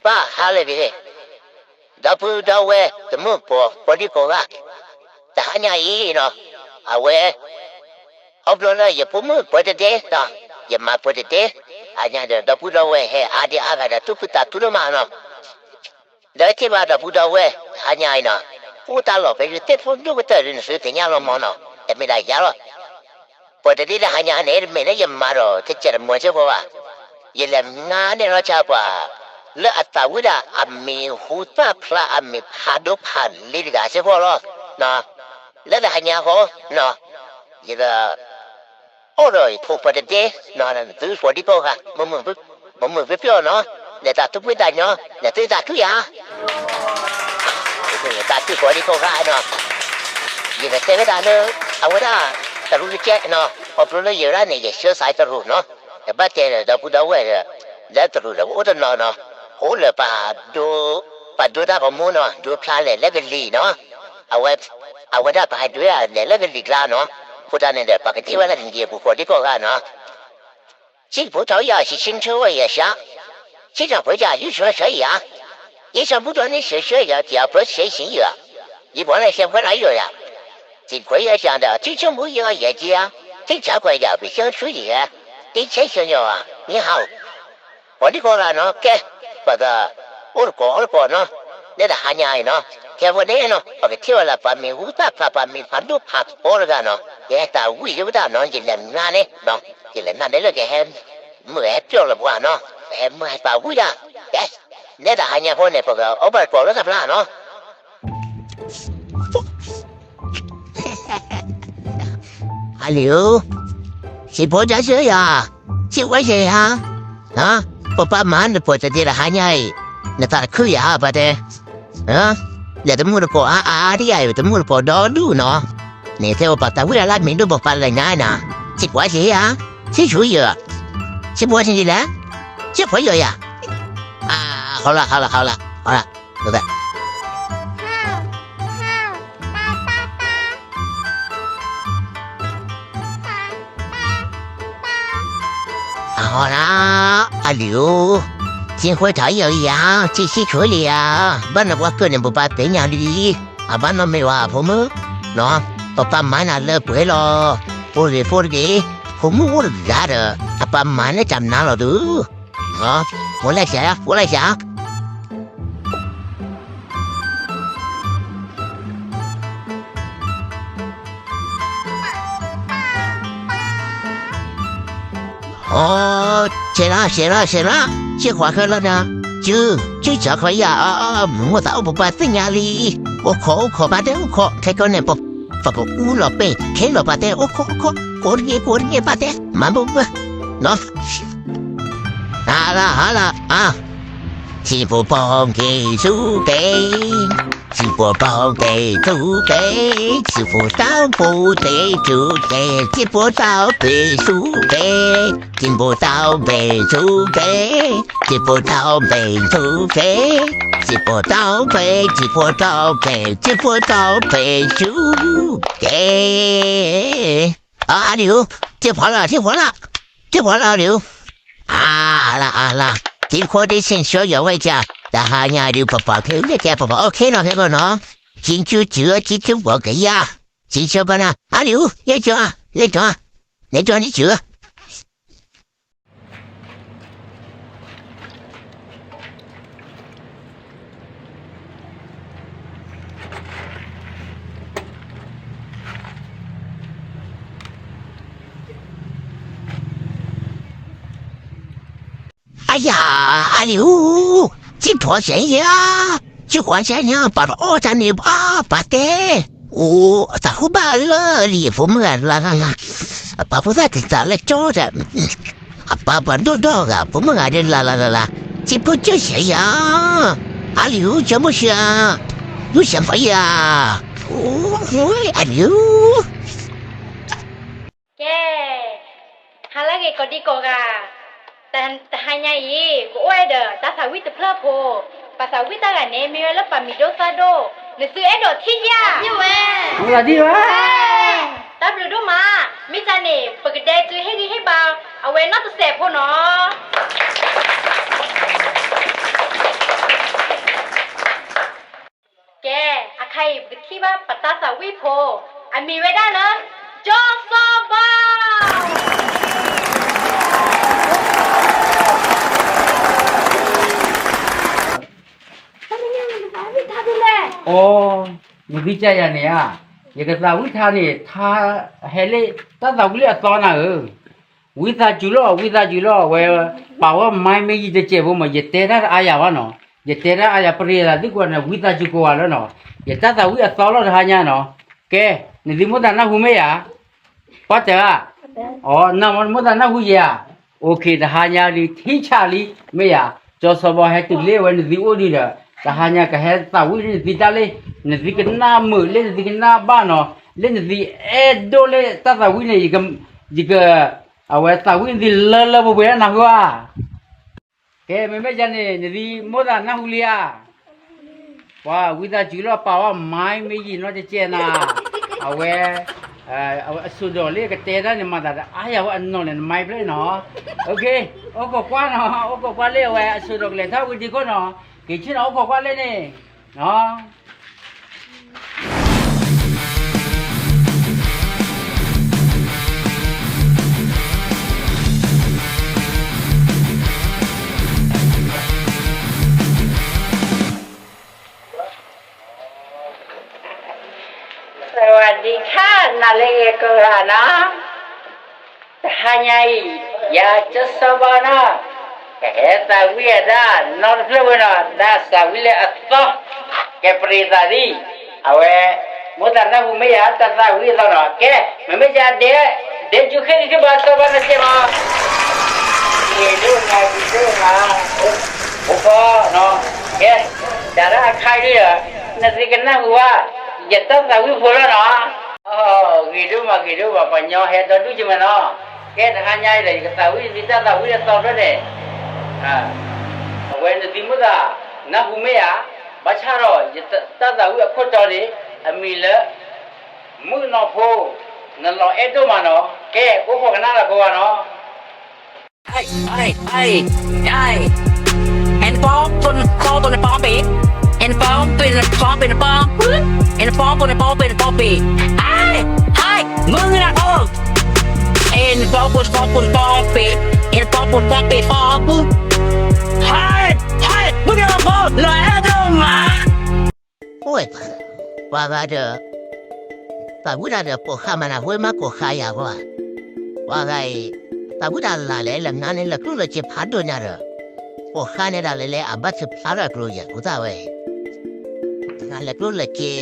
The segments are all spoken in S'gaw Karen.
ပၢ်ဟါလၢအဂ့ၤ, ဒီပုၢ်ဒီဝဲၢ်တမုၣ်ဖိ ကိးဒံကိးဂၤ, တဟါညါအံၤနီၤ, အဝဲ ခီဖျိလၢယဖိမုၣ်ပှဲၤတဒ့, ယမါပှဲၤတဒ့, အညါဒီး ဒီပုၢ်ဒီဝဲၢ်ဟဲအါဒံအါဂၤဒီး သူၣ်ခုသးခုဒိၣ်မးနီၤ. ဒီးထံၣ်ဘၣ်ဒီပုၢ်ဒီဝဲၢ် တဟါညါအံၤနီၤ, အိၣ်တၢ်လီၢ်ဖဲယသ့ၣ်ဖိဒိၣ်ကတၢၢ်ဒီး နသုသ့ၣ်ညါလီၤမးနီၤ, တမ့ၢ်ဒၣ်ယၤလီၤ. ပှၤတဒ့တဟါညါန့ၣ် တမ့ၢ်လၢယမၤဒီး တစဲးတမီၤစ့ၢ်ကီးဘၣ်, ယလဲၤမၤန့ၢ်လီၤဆါပှၤ လၢအသးဝံၣ်ဒၣ်အမံၤဟူသၣ်ဖျါ အမံၤဖးဒိၣ်ဖးလံၤတဂၤစ့ၢ်ကီးလီၤ. လၢတဟါညါဃီ ယ အိၣ်ဒီးယဖိပှဲၤတဒ့, သုကိးဒံကိးဂၤ, မုာ်မုာ်ပျီၢ်ပျီၢ်နီၤ, လဲၤတၢ်သူၣ်ဖှံသးညီ, လဲၤသုသးခုယၤ, တၢ်သူၣ်ကိးဒံကိးဂၤနီၤ, ယကတဲဝဲဒၣ်လၢ အဝဲဒၣ် တရူးတကဲးနီၤ, ခီဖျိလၢယဝဲဒၣ်န့ၣ် ယဆှၢသးတရူးနီၤ, ယဘၣ်တဲဒီးဒီပုၢ်ဒီဝဲၢ်ဒီး လၢတရူးဒီးအိၣ်တနီၤနီၤ, အိၣ်လၢပှၤဒိ ပှၤဒိတၢ်ဂီၤမူနီၤ, ဒိဖျါလဲၤလၢကလံၤနီၤ, အဝဲ အဝဲဒၣ်ပှၤဟဲဒိလဲၤလၢကလံၤကျါနီၤ, အဃိသတးန့ၣ်ဒီး ပှၤကတဲဝဲလၢကလံၤအပူၤကိးဒံကိးဂၤနီၤ, စံၣ်ဖိထီယၤ စံၣ်ဆၢဝဲယၤရှါ, စံၣ်ထီၣ်ဖိယၤ ယူၢ်ဆၢဆၢယၤ, ယစံၣ်ဖိထီန့ၣ်ဆၢဆၢယၤ ကၠီၤဖၢဆဲးဆံယၤ, ယပှၤန့ၣ်ဆဲးဖိထီယၤယၤ, စံၣ်ခွဲးယၤရှါဒီး ထံဆၢမူယၤယဲၢ်ကယၤ, ထံဆၢခွဲးယၤ ပဆၢဆူယဲၢ်, ထံဆဲးဆၢယၤ မ့ၢ်ဟးအိၣ် ကိးဒံကိးဂၤနီၤ, ကဲ, ပှၤသး အိၣ်တကိးအီၣ်တကိးနီၤ, လၢတဟါညါအံၤနီၤ, ကဲဝဲန့ၣ်နီၤ ပကထံၣ်ဝဲလၢပှၤမံၤဟူသၣ်ဖျါ ပှၤမံၤဖးဒိၣ်ဖးသီတဂၤနီၤ, ယဟဲသးဝံၣ်ယဝဲဒၣ်နီၤ, ယလဲၤမၤန့ၣ်, ယလဲၤမၤန့ၣ်လၢကဟဲ မုာ်ဟဲပျီၢ်လၢပှၤနီၤ, ကဟဲမုာ်ဟဲသးဝံၣ်ဒၣ်, ကဲ, လၢတဟါညါအဃိန့ၣ် ပကအီၣ်ဘၣ်တကိးလၢတၢ်ဖျါနီၤ အလံၤဧၢ, စံၣ်ဖိတၢ်ဆၢယၤ, စံၣ်ဝဲဆဲးယၤ, ပပၢ်မၤနဖိတဒ့တဟါညါအံၤ, နသးတခုယၤဘၣ်တဲ, လဲၤတမုာ်တကိးအါအါဒံးယၤအံၤ တမုာ်တကိးဒီဒူၣ်နီၤ, န့ၣ်တဲဝဲပှၤသးဝံၣ်ဒၣ်လၢမံၤဒိၣ်ပှၤပာ်လၢညါနၤ, စံၣ်ပှၤဆဲးယၤ, စံၣ်ဆူယၤ, စံၣ်ပှၤဆဲးယၤလဲၣ်, စံၣ်ပှၤယၤယၤ, ဟီလၢ ဟီလၢ ဟီလၢ ဟီလၢ အဟီလၢ အလံၤဧၢ, စံၣ်ဃဲထီၣ်ယၤယၤ, စံၣ်ဆံးဆိလံယၤ, ဘၣ်နကွၢ်ကၢၢ်န့ၣ် ပပၢ်သ့ၣ်ညါလံ, အဘၣ်နီတမံၤဘၣ်ဖိမုၣ်, ပပၢ်မၤနၤလၢပှဲၤလီၤ, ဖိတဂ့ၤဖိတဂ့ၤ, ဖိမုၣ်အိၣ်တဂၤဒီး အပၢ်မၤန့ၢ်တၢ်မနုၤလီၤဒုး, ဖိလဲၣ်စၢ်, ဖိလဲၣ်စၢ် အိ, ဆဲးလီၤ ဆဲးလီၤ ဆဲးလီၤ, စံၣ်ဃဲလီၤနၤ, စု, စုစၢ်ခီယၤ, မိၢ်သးအိၣ်ပပၢ်သ့ၣ်ညါလံ, အိၣ်ခိး အိၣ်ခိး ပၢ်တဲ အိၣ်ခိး, ခဲကီန့ၣ် ပကအူလီၤပဲာ်ခဲလီၤပၢ်တဲ, အိၣ်ခိး အိၣ်ခိး, ကိးတဂ့ၤ ကိးတဂ့ၤ ပၢ်တဲ, မၤဘၣ်ဘၣ်, နီၤ ဟါလၢ ဟါလၢ အါ, စံၣ်ဖိပီက့ၤဆူက့ၤ, စံၣ်ဖိပီက့ၤဆူက့ၤ, စံၣ်ဖိတၢ်ဖိက့ၤဆူက့ၤ, စံၣ်ဖိတၢ်ဖ့းဆူက့ၤ, စံၣ်ဖိတၢ်ဖ့းဆူက့ၤ, စံၣ်ဖိတၢ်ဖ့းဆူက့ၤ, စံၣ်ဖိတၢ်ဖ့း, စံၣ်ဖိတၢ်ဖ့း, စံၣ်ဖိတၢ်ဖ့းဆူက့ၤ အါ အါလံၤဧၢ, ထံၣ်ဖီလၢ ထံၣ်ဖီလၢ, ထံၣ်ဖီလၢအါလံၤဧၢ, အါလၢ အါလၢ, ထံဖိတဆံးဆၢယၤဝဲက, တဟါညါဒုးပပှၤခဲလၢာ်ကဲပပှၤအိၣ်ခဲလီၤခဲကီၢ်နီၤ, ယံၤကူစၢၤ ထံကူပှၤကယၤ, စံးဆၢပနၤ အါလံၤဧၢ, လဲၤကၠီ, လဲၤကၠီ, လဲၤကၠီန့ၣ်စၢၤ အယၤ, အလံၤဧၢ, စံၣ်ဖီစဲးယၤ, စံၣ်ဖီစဲးယၤ ပှၤတအီၣ်တၢ်န့ၣ်ဘၣ် ပၢ်တဲ, အိ, အသးဟူဘၣ်လၢလံၤဖိမုၣ်ဂၤလၢ်လၢ်လၢ်, အပၢ်ဖိသၣ်တသးလၢကၠီဒီး, အပၢ်ပှၤဒိၣ်ဒီဂၤ ဖိမုၣ်ဂၤဒ်လၢ်လၢ်လၢ်လၢ်, စံၣ်ဖီစဲးယၤ, အလံၤဧၢ ကၠီမုၢ်ဆှၢ, လူၢ်စဲးဖီယၤ, အိ, အလံၤဧၢ ကဲ, ဟါလၢအဂ့ၤကိးဒံကိးဂၤ, တဟါညါအံၤ ပအိၣ်ဝဲဒီးတၢ်သးဝံၣ်တဖျၢၣ်ဖိ, ပှၤသးဝံၣ်တၢ်ဂၤန့ၣ် မ့ၢ်ဝဲလၢပှၤမံၤဒိၣ်သၣ်ဒိၣ်, နသုအဲၣ်ဒိးထံၣ်ယၤ, တၢ်ဘျုးဒိၣ်မး, မ့ၢ်တၢ်န့ၣ် ပကဒဲသုဟ့ၣ်ဂံၢ်ဟ့ၣ်ဘါ အဝဲနီၢ်တစဲးဖိနီၤ. အံၤ ပကထံၣ်ဘၣ်ပတၢ်သးဝံၣ်ဖိ, အမံၤဝဲဒၣ်လၢ ကၠီစီၤဘီ အိ, နသံကွၢ်ယၤန့ၣ်ဧါ, ယကသးဝံၣ်ထါန့ၣ် ထါဟဲလၢ တၢ်သးဝံၣ်လၢအသီနၤဧၢ, ဝံသးစူၤလီၤ ဝံသးစူၤလီၤ အဝဲ ပာ်ဝဲမါမ့ၢ်ယံၤတစဲးဖိမး ယတဲတၢ်တအါယၤဘၣ်နီၤ, ယတဲတၢ်အါယၤ ပရ့သးသံကွၢ်န့ၣ် ဝံသးစူၤကိးဂၤလၢနီၤ, ယတၢ်သးဝံၣ်အသီလီၤတဟါညါနီၤ, ကဲ, နသုမိၣ်သးနၢ်ဟူမ့ၢ်ယၤ ပှၤတဲဧါ, အိ, နမိၣ်သးနၢ်ဟူယၤ, အိၣ်ခ့ တဟါညါလံ ထံဆးလံ မ့ၢ်ယၤ, ကၠီစီၤဘီဟဲတုၤလၢဝဲနသုအိၣ်ဒံးဒီး တဟါညါကဟဲသးဝံၣ်လၢနသုတၢ်လၢ နသုကနၣ်မုာ်လၢနသုကနၣ်ဘၣ်နီၤ, လၢနသုအဲၣ်ဒိၣ်လၢတၢ်သးဝံၣ်န့ၣ် ယက, အဝဲသးဝံၣ်နသုလၢလၢပှဲၤပှဲၤနၢ်ဟူဧါ ကဲ, မ့မ့ၢ်ယၤန့ၣ် နသုမိၣ်သးနၢ်ဟူလံဧါ, ပှၤဝံသးစူၤလီၤ ပာ်ဝဲမါမ့ၢ်ယံၤနီတကဲနၤ, အဝဲ, အဝဲအစိၤဒီးလၢကတဲတၢ်န့ၣ် မၤသးဒီးအါယၤဝဲအနီၢ်န့ၣ် နမါဖျၢၣ်နီၤ, အိၣ်ခိးကွၢ်နီၤ အိၣ်ခိးကွၢ်လၢအဝဲအစိၤဒီးကလဲၤထီၣ်ဝံၤဒံးခိၣ်နီၤ, က့ၤဆ့ၣ်နီၤ အိၣ်ခိးကွၢ်လၢန့ၣ်, နီၤ สวัสดีค่ะ နၤလၢအဂ့ၤကိးဂၤနီၤ, တဟါညါအံၤ ယၤကၠီစီၤဘီနီၤ, ကဟဲသးဝံၣ်အဒၣ်နီတဖျၢၣ်ဝဲနီၤ, တၢ်သးဝံၣ်လၢအသီ, ကဲပရ့သးသံ, အဝဲ, မိၣ်သးနၢ်ဟူမ့ၢ်ယၤ တၢ်သးဝံၣ်အသီနီၤ, ကဲ, မ့မ့ၢ်ယၤဒဲး, ဒဲးကၠူခဲက့ၤကဘၣ်စီၤဘီနီၤကဲနီၤ, ဂ့ၤဒိၣ်မး ဂ့ၤဒိၣ်မး, အိၣ်ခိးနီၤ, ကဲ, တၢ်လၢအခါဒ်ဒီး, နသုကနၢ်ဟူဘၣ်, ယတၢ်သးဝံၣ်ဖိလီၤနီၤ, ဂ့ၤဒိၣ်မး ဂ့ၤဒိၣ်မး ပှၤညီဟဲဒီဒူၣ်က့ၤမးနီၤ, ကဲတဟါညါအံၤဒီး ယကသးဝံၣ်သုတၢ်သးဝံၣ်အသီဖျၢၣ်န့ၣ်, အဝဲနသုမိၣ်သး, နၢ်ဟူမ့ၢ်ဧါ, ဘၣ်ဆၣ်ဒီး ယတၢ်သးဝံၣ်အခိၣ်တီန့ၣ်, အမံၤလၢ, မုၣ်ကနီၤဖိ, နလီၤအဲၣ်ဒိၣ်မးနီၤ, ကဲ ကအိၣ်ခိးကနၣ်လီၤကိးဂၤနီၤ Hey, hey, hey, hey. And ball, ball, ball, ball, ball, ball. And ball, ball, ball, ball, ball. And ball, ball, ball, ball, ball. Hey, hey, move it up. And ball, ball, ball, ball, ball, ball. And ball, ball, ball, ball, ball. Hey, hey, move it up, ball. လီၤအဲၣ်ဒိၣ်မး အိၣ်, ပှၤဂၤဒီး, သးဝံၣ်တၢ်ဒီးပိာ်ဃါမးနၤ ဝဲမးပိာ်ဃါယၤဂီၢ်, ပှၤဂၤအံၤ, သးဝံၣ်တၢ်လၢ်လဲၣ် လၢနၤန့ၣ် လဲၤကျိၣ်လဲၤစ့ဖးဒိၣ်ညါဒီး, ပိာ်ဃါန့ၣ်ဒၣ်လဲၣ်လဲၣ် အဘၣ်သ့ၣ်ဖျါထီၣ်ကျိၤယဲၢ် ကူသၣ်ဝဲအံၤ, နၤလဲၤကျိၣ်လဲၤစ့,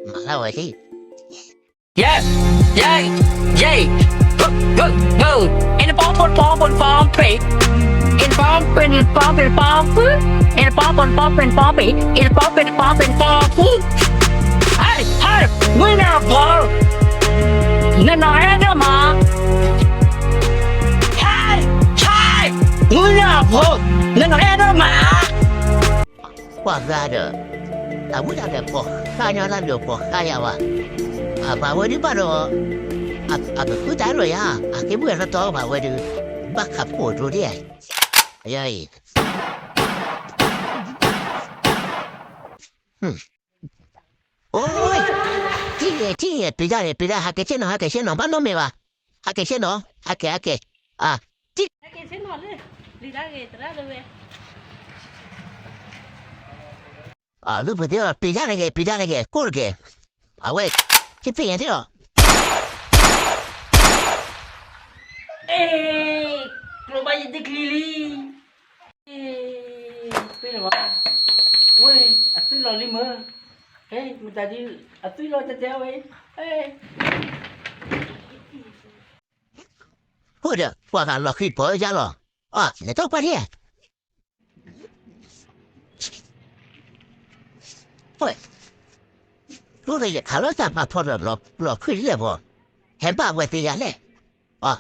မၤလၢဝဲလံ Yeah, yeah, yeah. Go, go, go. In the ball, ball, ball, ball, ball, pit. In the ball, in the ball, in the ball, in the ball, in the ball, in the ball, pit. In the ball, in the ball, in the ball, pit. Hey, hey, we not ball. No, no, hey, no, ma. Hey, hey, we not ball. No, no, hey, no, ma. ပှၤဂၤဒီး, သးဝံၣ်တၢ်ဒီးပိာ်ဃါညါလၢဒီးပိာ်ဃါယၤဝဲ, အပှၤဝဲဒုးဘၣ်ဒီး, အကဃုတၢ်လီၤယၤ, အက့ၤဘုၣ်လီၤတီပှၤဝဲဒုး, ဘၣ်ခးဖှိၣ်ဒိဒ်အံၤ, ယၤအံၤ, အိ, ထံၣ်ဂ့ၤ ထံၣ်ဂ့ၤ ပျံၤတၢ်န့ၣ် ပျံၤတၢ် ဟးက့ၤဆ့ၣ်နီၤ ဟးက့ၤဆ့ၣ်နီၤ ဘၣ်နီတမံၤဘၣ်, ဟးက့ၤဆ့ၣ်နီၤ ဟးက့ၤ ဟးက့ၤ, အ, ထံၣ် ဟဲက့ၤဆ့ၣ်နီၤလၢ, ပျံၤတၢ်ဂ့ၤ သရၣ်လၢဝဲ အ, လၢပှဲၤသ့ၣ် ပျံၤတၢ်န့ၣ်ဂ့ၤ ပျံၤတၢ်န့ၣ်ဂ့ၤ ကိၣ်တက့ၢ်, အဝဲ, ကသ့ၣ်ညါသ့ၣ်လီၤ, အဲ, ကျိၤဘၣ်ယတကျံၤလံ, အဲ, ပ့ၢ်လီၤဘၣ်, ဝဲ, အသွံၣ်လီၤလံမၢ, ဟဲ, မတၤဒ်, အသွံၣ်လီၤတဲတဲဝဲ, ဟဲ အိၣ်ဒီး ပှၤဂၤလီၤဃံၤပီၤယါလီၤ, အ, လဲၤထီၣ်ပှၢ်ထံၣ်, အိၣ်ဒီးယခးလီၤတၢ်ဖးထီဒီး လီၤဃံၤလၢပီၤ, ဟဲဘၣ်ဝဲသ့ၣ်ယါလဲၣ်, အိၣ်,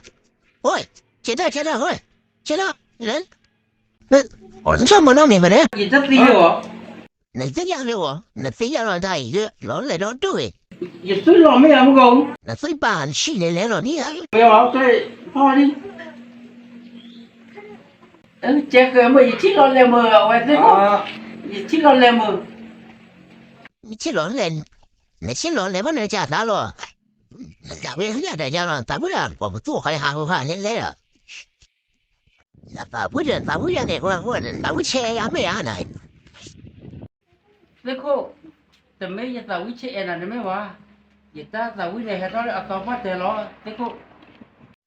ဆ့ထီၣ် ဆ့ထီၣ် ဆ့ထီၣ်, နဆိကမိၣ်နီတမံၤဘၣ်န့ၣ်, ယတသံလၢၤ, နသ့ၣ်ညါလၢအီၤ, နသ့ၣ်ညါလီၤတၢ်အံၤလၢ လီၤလဲၤဒီဒိၣ်ဂ့ၤ, ယသွံၣ်လီၤမ့ၢ်ဧါမုၢ်ဂီၤ, နသွံၣ်ပၢ်နဆံၣ်န့ၣ်လဲၤလီၤန့ၣ်ဧါ, မ့ၢ်အီၤ, ဖီလံ, ကဲဃဲမုၢ် ယထံၣ်လီၤလဲၤမုၢ် အဝဲသ့ၣ်, ယထံၣ်လီၤလဲၤမုၢ် နဆ့ၣ်လီၤလဲၣ်, နဆ့ၣ်လီၤလဲၣ်ဘၣ်နကသးလီၤ, နသးဝံၣ်ယၤဒီးယၤလီၤ သးဝံၣ်ဒၣ် ပှၤပသူၣ်ဃီဟးဟူဟးလဲၣ်လဲၣ်ဒီး, နသးဝံၣ်ဒီးသးဝံၣ်ယၤန့ၣ် သးဝံၣ်ဆဲးယၤမ့ၢ်ဧါနၤ, သ့ၣ်ခိၣ်, တမ့ၢ်ယသးဝံၣ်ဆဲးအဲၣ်နၤတမ့ၢ်ဘၣ်, ယတၢ်သးဝံၣ်န့ၣ်ဟဲထီၣ်လၢအသီပှၢ်တၢၢ်လီၤ သ့ၣ်ခိၣ်,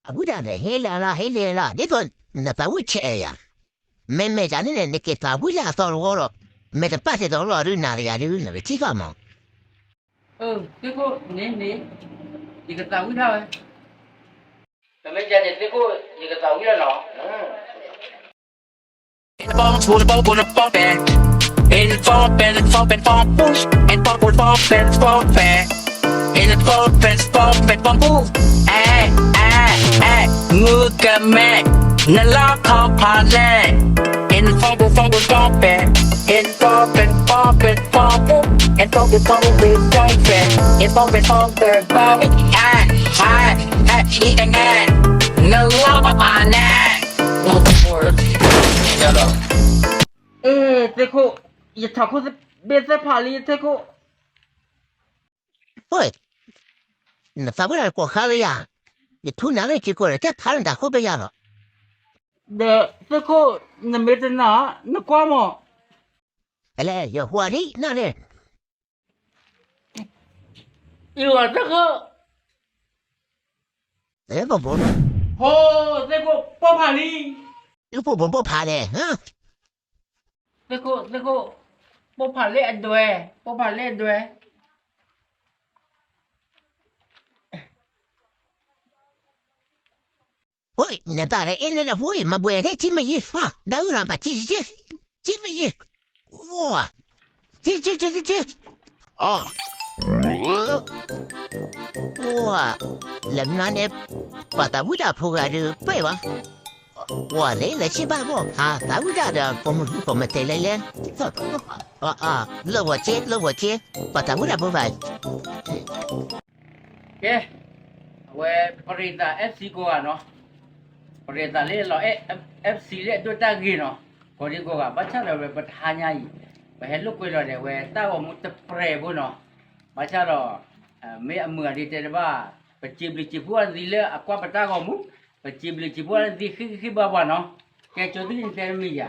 အဝံၣ်ဒၣ်န့ၣ် ဟ့ၣ်လီၤလီၤ ဟ့ၣ်လီၤလီၤ ဒ်သိး နသးဝံၣ်ဆဲးအဲၣ်ယၤ မ့မ့ၢ်တၢ်န့ၣ်န့ၣ် နက့ၤသးဝံၣ်လၢအသီတဝီဒီး, မ့ၢ်တပာ်တသီလီၤဒုးနၤတဂၤဒုး နကထံၣ်ဘၣ်မး, သ့ၣ်ခိၣ်န့ၣ်န့ၣ်, ယကသးဝံၣ်ဒၣ်ဝဲ, တမ့ၢ်ယၤန့ၣ်သ့ၣ်ခိၣ် ယကသးဝံၣ်လီၤနီၤ, မုၢ်ကမဲ, နလီၤခီဖးလဲၣ်, နလီၤပာ်နဲၣ်, သ့ၣ်ခိၣ်, ယထးခိၣ်ဘ့ၣ်သ့ၣ်ဖးလံသ့ၣ်ခိၣ်, နသးဝံၣ်ဒၣ်ကိးခါလၢယၤ, ယထူနၤလၢယက့ၤကိးဒီး တဲဖးလၢနတၢ်ခိၣ်ဘ့ၣ်ယၤလီၤ, ဒီးသ့ၣ်ခိၣ်, နမ့ၢ်တနာ် နကွၢ်မး, လဲၣ် ယဟူးဒံးနၤန့ၣ် အံၤဝဲသ့ၣ်ခိၣ်, သ့ၣ်ခိၣ်, ပိာ်ဖးလံ, သ့ၣ်ခိၣ်ပိာ်ဖးလဲၣ်, သ့ၣ်ခိၣ်, ပိာ်ဖးလၢအဒွဲ, ပိာ်ဖးလၢအဒွဲ နတၢ်အ့ၣ်န့ၣ် နဖိအံၤ မၤဘှဲးထဲ ထံမ့ၢ်ယံၤ, ဒၣ်အုၣ်လီၤဘၣ် ထံ, ထံမ့ၢ်ယံၤ, ဝါ, ထံ, ထံ, ထံ, ထံ, ထံ, အီ, ဝါ, လၢနၤန့ၣ် ပှၤသးဝံၣ်တၢ်ဖိဂၤဒုး ပှဲၤဘၣ်, ဝါန့ၣ် လဲၤဆံဘၣ်ဘၣ် ဖးသးဝံၣ်တၢ်ဒီး ပိာ်မုၣ်ပိာ်မတဲလဲၤလဲၤ, လၢဂီၤက့, လၢဂီၤက့, ပှၤသးဝံၣ်တၢ်ဖိဂၤ ကဲ, အဝဲပရံးသး FC ကိးဂၤနီၤ, ပရံးသးလၢလီၤအဲၣ် FC လၢအဒိၣ်တၢ်ဂ့ၤနီၤ, ကိးဒံကိးဂၤ ဘၣ်ဆၣ်ဒီးဝဲပတဟါညါအံၤ, ပဟဲလိာ်ကွဲလီၤဒီး ဝဲတၢ်ဂီၤမူတပြဲၤဖိနီၤ, ဘၣ်ဆၣ်ဒီး မ့ၢ်အမုာ်အဒ့တဲတဘၣ်, ပစံးဘျုးစံးဖှိၣ်အသံလၢအကွၢ်ပတၢ်ဂီၤမူ, ပစံးဘျုးစံးဖှိၣ်အသံဃ့ၢ်ဃ့ၢ်ဘါပှၤနီၤ, ကဲကၠိသုန့ၣ်တဲတမံၤယၤ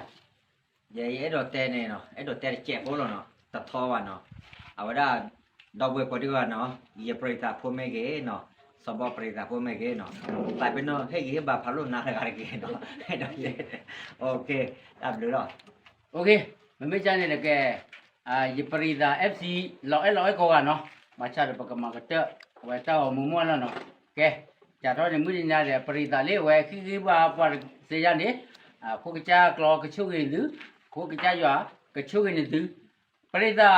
ယအဲၣ်ဒိးတဲန့ၣ်နီၤ, အဲၣ်ဒိးတဲတစဲးဖိလီၤနီၤ, တထီဘၣ်နီၤ, အဝဲဒၣ် ဒီပုၢ်ဝဲၢ်ကိးဒံဂၤနီၤ, ယပရံးသးဖိမ့ၢ်ဂ့ၤနီၤ, စီၤဘီပရံးသးဖိမ့ၢ်ဂ့ၤနီၤ, သးပ့ၤနီၣ်ဟ့ၣ်ဂံၢ်ဟ့ၣ်ဘါဖးလိာ်နၤတဂၤတက့ၢ်နီၤ, အဲၣ်ဒိးတဲ, တၢ်ဘျုးလီၤ, မ့မ့ၢ်ကန့ၣ်တကဲ, ယပရံးသး FC လီၤအဲၣ်လီၤအဲၣ်ကိးဂၤနီၤ, ဘၣ်ဆၣ်ဒီးပကမၤကတၢၢ် အဝဲတၢ်ဂီၤမူမီၢ်လီၤနီၤ, ကဲ, စးထီၣ်န့ၣ်မုၢ်တနံၤဒီး ပရံးသးလၢအဝဲဃ့ၢ်ဃ့ၢ်ဘါပှၤတစဲးယါန့ၣ်, ဖိကစၢ်ကျီကဆိၣ်ဂ့ၤနသု, ဖိကစၢ်ယွၤကဆိၣ်ဂ့ၤနသု, ပရံးသး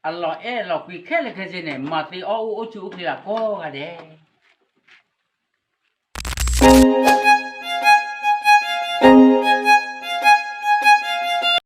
အလီၤအဲၣ်လီၤကွံခဲလၢာ်ခဲဆ့န့ၣ် မၤသ့အီၣ်အိၣ်အိၣ်ဆူၣ်အိၣ်ချ့လၢကိးဂၤဒဲး